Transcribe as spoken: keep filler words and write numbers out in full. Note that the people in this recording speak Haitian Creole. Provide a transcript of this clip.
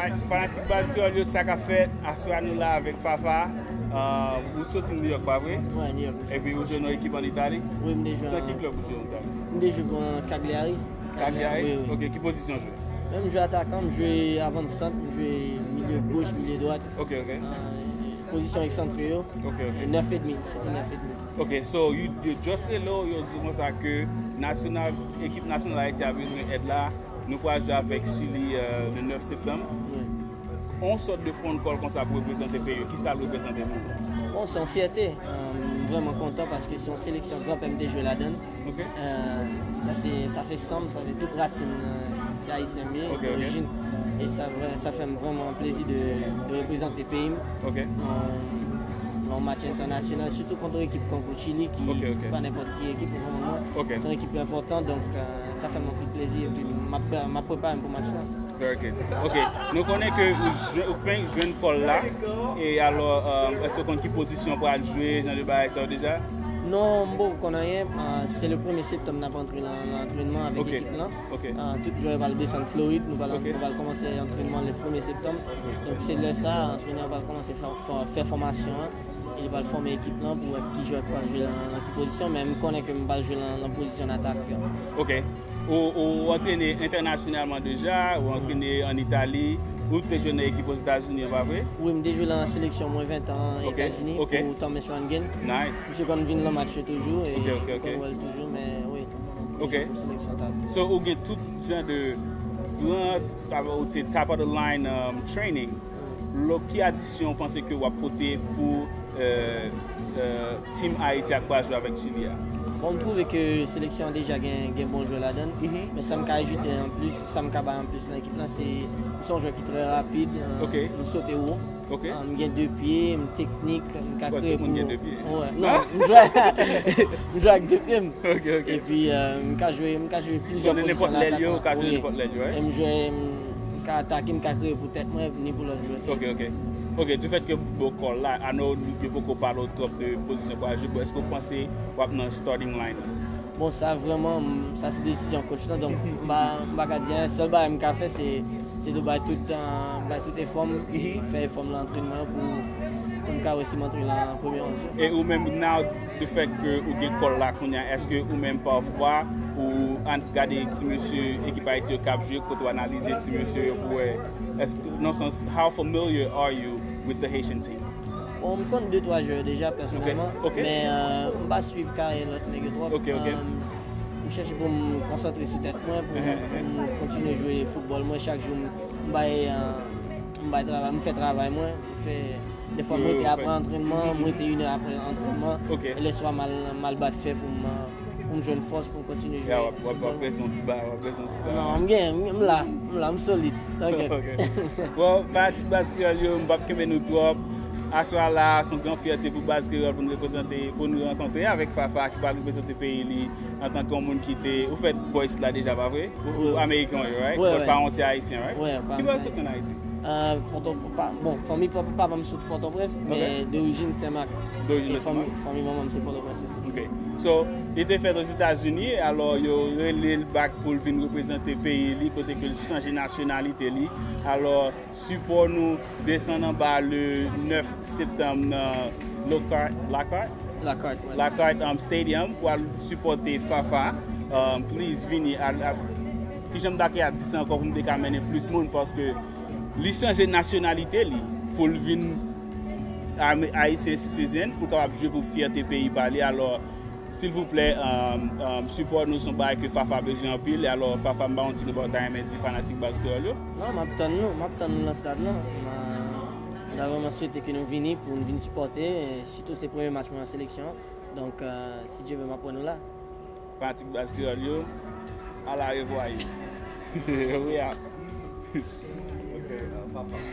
Fanatik Baz Kreyòl yo, sa k ap fèt? Aswè a nou la avèk Fafa. Euh, ou soti New York, pa vre? Wi, New York. Epi ou jwe nan ekip an Itali? Wi, m te jwe. Nan ki klèb ou jwe an Itali? M te jwe pou, euh, Cagliari. Cagliari? Wi, wi. Ok, ki pozisyon w jwe? Mwen, m jwe atakan, m jwe avansant, m jwe milye goch, milye dwat. Ok, ok. Euh, pozisyon eksantre yo. Ok, ok. Nèf edmi, nèf edmi. Ok, so, you, you just rele w, yo di konsa ke nasyonal, ekip nasyonal Ayiti a bezwen èd la. Nou pral jwe avèk Chili, euh, le nèf septanm. Wi. On sòt de phone call konsa pou reprezante peyi w, kisa l reprezante pou ou? Bon, se yon fyète. Euh, m vrèman kontan paske se yon seleksyon granpè m te jwe ladan l. Ok. Euh, sa se, sa se san m, sa se tout rasin, euh, se ayisyen m ye, ok, ok, dorijin. E sa vrè-, sa fè m vrèman plezi de, de reprezante peyi m. Ok. Nan, nan yon match entènasyonal, sitou kont yon ekip tankou Chili, ki, ok, ok, pa nenpòt ki ekip, ou konprann mwen. Ok. Se yon ekip enpòtan, donk, euh, sa fè m anpil plezi, epi m ap, m ap prepare m pou match la. Very good. Ok. Nou konnen ke ou jwe-, ou fenk jwenn call la. E alò, euh, èske w konn ki pozisyon w pral jwe, jan de bagay sa yo deja? Non, m poko konn anyen. Euh, se le premye septanm n ap antre nan, nan antrènman avèk, ok, ekip lan. Ok. Euh, tout jwè yo pral desann Florid. Nou pral, ok, nou pral kòmanse antrènman le premye septanm. Donk, se lè sa a, antrenè yo pral kòmanse fè, fè, fè fòmasyon an. E li pral fòme ekip lan pou wè ki jwè k pral jwe nan, nan ki pozisyon, men m konnen ke m pral jwe nan, nan pozisyon atak. Ok. Ou, ou antrene entènasyonalman deja, ou antrene an Itali, ou te jwe nan ekip Ozetazini an, pa vre? Wi, m te jwe nan seleksyon mwen ventan an, ok, Etazini, ok, pou Thomas Röntgen. Nice. Misye konn vin nan match yo toujou, e, ok, ok, m konn, ok, wè l toujou, men wi. Ok. Seleksyon ta. So, ou gen tout jan de gran, sa vle di, top of the line, um, training. Lo, ki adisyon w panse ke w ap pote pou, euh, euh, team Ayiti a k pral jwe avèk Chili a? Bon, m twouve ke seleksyon an deja gen, gen bon jwè ladan l. Mhm. Men sa m ka ajoute anplis, sa m ka bay anplis nan ekip lan, se, m se yon jwè ki trè rapid, euh, ok, m sote wo. Ok. Ah, m gen de pye, m teknik, m ka kreye pou... Bon, tout moun gen de pye. Wè, non, m jwe, m jwe ak de pye m. Ok, ok. Epi, euh, m ka jwe, m ka jwe plizyè pozisyon nan atak lan. So, nenpòt lè l ye, ou ka jwe nenpòt lè l ye, right? E m jwe, m, m ka atake, m ka kreye pou tèt mwen, ni pou lòt jwè. Ok, ok. Ok, du fait que bon, call la, I know yo poko pale w twòp de pozisyon pou w al jwe, bon, èske w panse w ap nan starting line? Bon, sa vrèman, m, sa se desizyon coach lan, donk m pa, m pa ka di anyen. Sèl bagay m ka fè, se, se de bay tout, euh, bay tout efò m, fè efò m nan antrènman yo pou, pou m ka resi m antre nan premye onz yo. E ou menm, now, du fait que ou gen call la kounye a, èske ou menm pafwa ou an-, gade ti mesye ekip Ayiti yo k ap jwe, kote w analize ti mesye yo pou wè, èske, nan sans, how familiar are you with the Haitian team? Bon, m konn de twa jwè yo deja, pèsonèlman, ok, ok, men, euh, m pa swiv karyè lòt nèg yo twòp. Ok, ok. Euh, m chèche pou m konsantre sou tèt mwen, pou m, pou m kontinye jwe foutbòl mwen chak jou. M, m bay, euh, m bay travay, m fè travay mwen, m fè, defwa m rete apre antrènman, m rete inè apre antrènman. Ok. E lèswa m al, m al bat fè pou m, euh, pou m jwenn fòs pou m kontinye jwe. Ya, w ap, w ap, w ap resi yon ti ba, w ap resi yon ti ba. Non, m gen, m, m la, m la, m solid. Tankèt. Ok. Bon, fanatik Baz Kreyòl yo, m p ap kenbe nou twòp. Aswè a la, se yon gran fyète pou Baz Kreyòl pou nou reprezante, pou nou rankontre avèk Fafa ki pral reprezante peyi li antanke yon moun ki te, ou fèt bò isit la deja, pa vre? Ou, ou ameriken w ye, right? Wi, wi. But paran w se ayisyen, right? Wi, paran m se ayisyen. Ki bò w soti ann Ayiti? Euh, Pòto, pa, bon, fanmi pa, papa m sot Pòtoprens, men dorijin Senmak. Dorijin de Senmak? E fanmi, fanmi manman m se Pòtoprens yo soti. Ok. So, li te fèt Ozetazini, alò yo rele l back pou l vin reprezante peyi li, kote ke l chanje nasyonalite li. Alò, sipò nou desann anba le nèf septanm nan Lockhart, Lockhart? Lockhart, wi. Lockhart, um, Stadium pou al sipòte Fafa. Um, please, vini. Al, al, kijan m ta ka di sa ankò pou m te ka mennen plis moun, paske li chanje nasyonalite li pou l vin Ame-, Ayisyen citizen, pou l kapab jwe pou fyète peyi pa li. Alò, silvouplè, um, um, sipò nou se yon bagay ke Fafa bezwen anpil. E alò, Fafa, m pa yon ti kou ba w ta renmen di fanatik Baz Kreyòl yo? Non, m ap tann nou, m ap tann nou nan stad lan. M, m ta vrèman swete ke nou vini pou n vin sipòte, e sitou se premye match mwen an seleksyon an. Donk, euh, si Dye vle, m ap wè nou la. Fanatik Baz Kreyòl yo, alarevwaye. Wi a. Ok, euh, Fafa.